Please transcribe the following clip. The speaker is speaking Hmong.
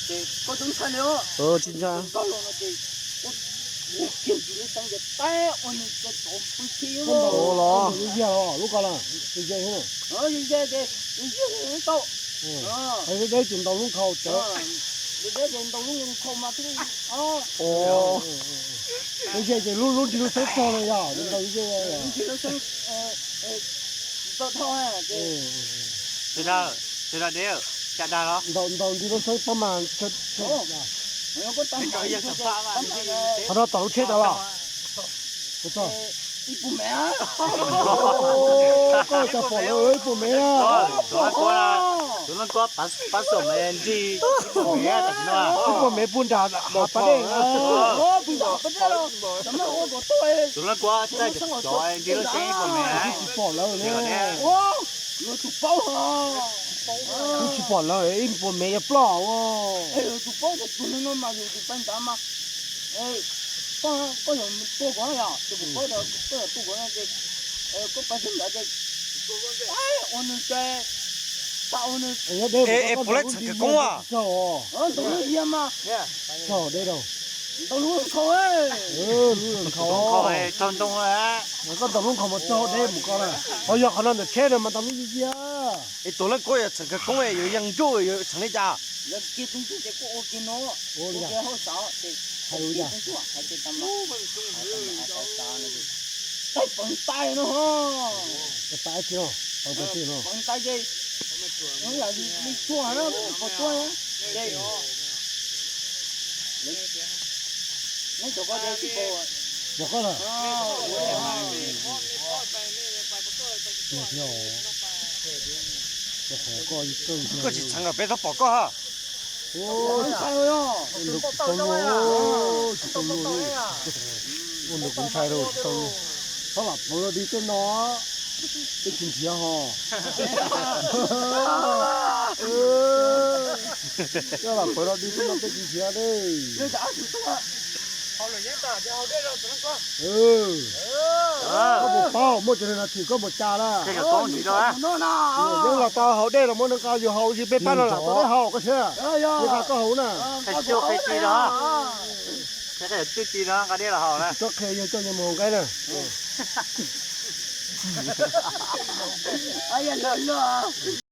Ces koj tub ntshai li os. Tsis ntshai. Koj los no ces ua kiag ntsis lub teeb ces tab ua nws ces tov pw khi. Koj ntaus los yog lub ko los ze ze, ze ze ces yog tau. Deb ces ntaus lub nkhaus cawv. Deb ces ntaus lub nkhaus mas thiaj li. Lub ze ces lub, lub nrig lub xeeb txog no yog ntaus lub ze. Lub nrig lub xeeb txog dhau. Sawv daws, sawv daws deb, cas dag los? Ntaus, ntaus nrig lub xeeb pob mas. Qhov no tom lub tsheb tas los? Ib puas mev. Koj cov pom lawv ib puas mev na. Tus leej kuab pab xom mev nrig ib puas mev, tam sim no ib puas mev puag nram hav pas dej. Tus leej kuab txaij cov nrig lub xeeb ib puas mev. Kuv tsis pom lawv ne. Kuv tsis pom lawv, ib puas mev yuav ploj. Tus paub tus neeg no mas yus tus pais nrad mas. Koj, koj yuav tua kuv yom, tus kuv paub koj yuav tua kuv no ces koj pais txog nrad ces ua nws ces, tas ua nws. Es puas laib txheem khawv koob as? Ntaus lub yia mas. Ntaus lub nkhaus. Lub nkhaus raug ntoo. Koj ntaus lub nkhaus mas raug deb mus ko na. Ho yog qhov no ntawm tsheb no mas ntaus lub yia. Es tus leej kuab yog txheem khawv koob yuav yees nruj yuav txheem li cas? Yog kiag tus ntsuj ces kuj ua kiag no, ua kiag hauj sam ces hais li cas? Taij peev taij no ho. Peev taij ces li tuag na, pos tuag na. Neb cov ko ces tsis pom. Pom koj lawm. Koj tsis txheev lawm peb txhob pom koj ha. Ua ntawd kuv ntshai rau, tsis tau luag. Txhob lam plhawv los dig tej no, tej tsis nrhiav ho. Txhob lam plhawv los dig tej no, tej tsis nrhiav ne. Koj puas paub muaj cov neeg no chwm koj mus cas lawm? Yeeb los tau haus dej los muab neeg nqa yus haus, yus peb pab no lam tau dej haus koj thiab. Yeej nqa koj haus na. Tsis txhob qhia yawg coj nyiaj mus haus nqaij na.